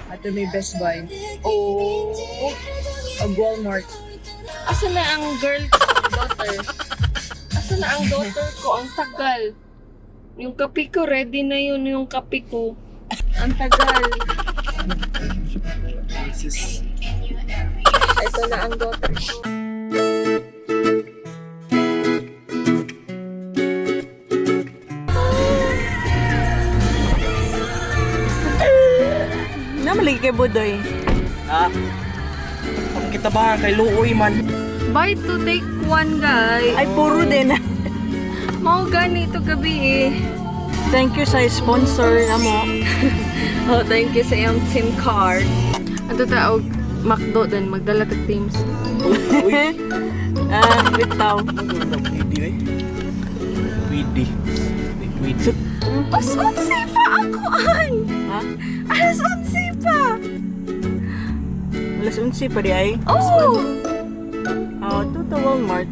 Ato may Best Buy. Oh. O Walmart. Asa na ang girl ko, daughter? Asa na ang daughter ko? Ang tagal. Yung kape ko, ready na yun yung kape ko. Ang tagal. Sis. Ito na ang daughter ko. Namalagi kay Budoy. Ha? Ang kita ba kay Luoy man. Buy two, take one, guys. Ay, puro din. Mao ganito gabi eh. Thank you sa sponsor na mo. Oh, thank you sa iyong SIM card. Ato ta og McDo din magdala tag teams. Uy, uy. Ah, bitaw. Pwede eh. Pwede. Di, pwede. Alas 11 pa ako an. Ha? Alas 11 pa. Alas 11 pa di ay. Oh. Oh, to the Walmart.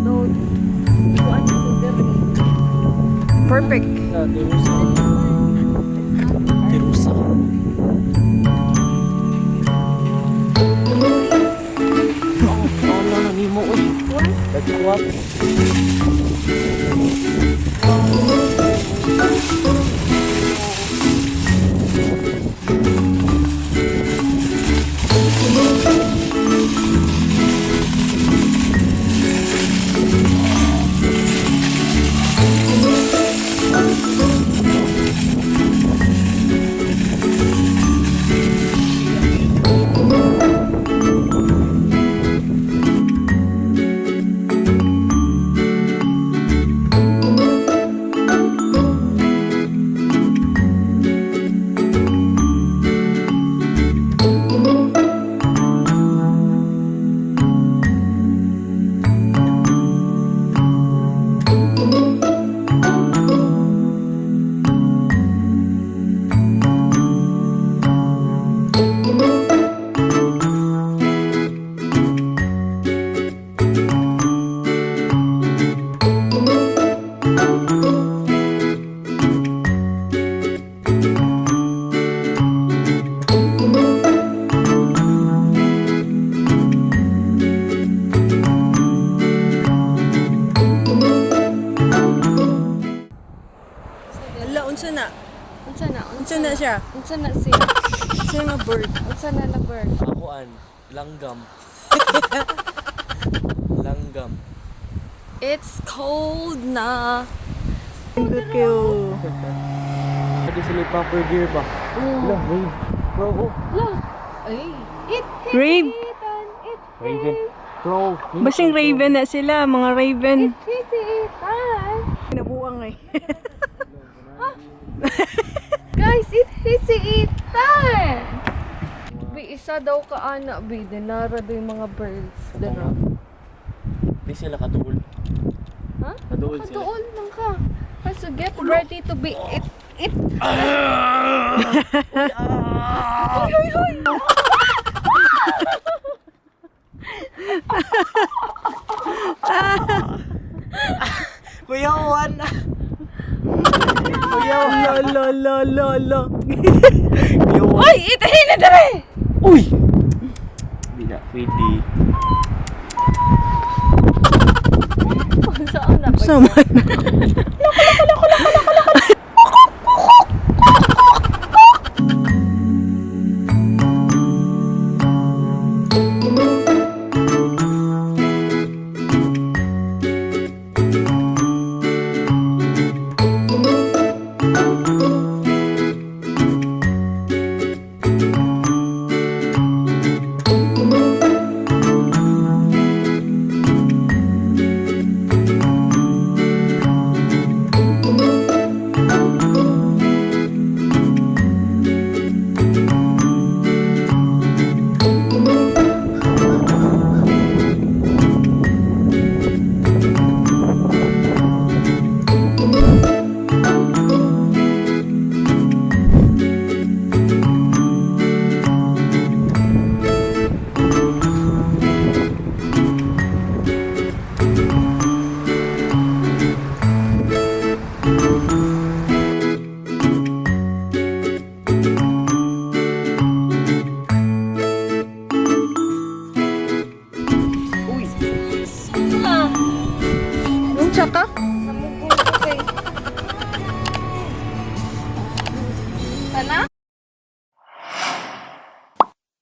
No. Kuan ko diri. Perfect. Ah, Tirusa. Tirusa. Oh, ano na nimo uy. Nagkuwap. Ala, unsa na? Unsa na? Unsa na siya? Unsa na siya? Unsa nga bird? Unsa na na bird? Ako an, langgam. Langgam. It's cold na. Good kayo. Pwede sila proper gear ba? Wala, wave. Bro, oh. La. Ay. It Rave. Ethan. It Raven. Bro. Basing raven na sila, mga raven. si Ethan. Nabuang eh. Guys, it is si Ethan. Bi isa daw ka ana bi dinara daw yung mga birds dira. Di sila kaduol. Ha? Kaduol sila. Kaduol man ka. So get ready to be it it. Hoy hoy hoy. Kuya Juan! Kuya Juan! Lo, lo, lo, lo. Kuya Juan! Hoy, itahin na dere. Uy! Hindi na, pwede. Saan na ba? Sama na.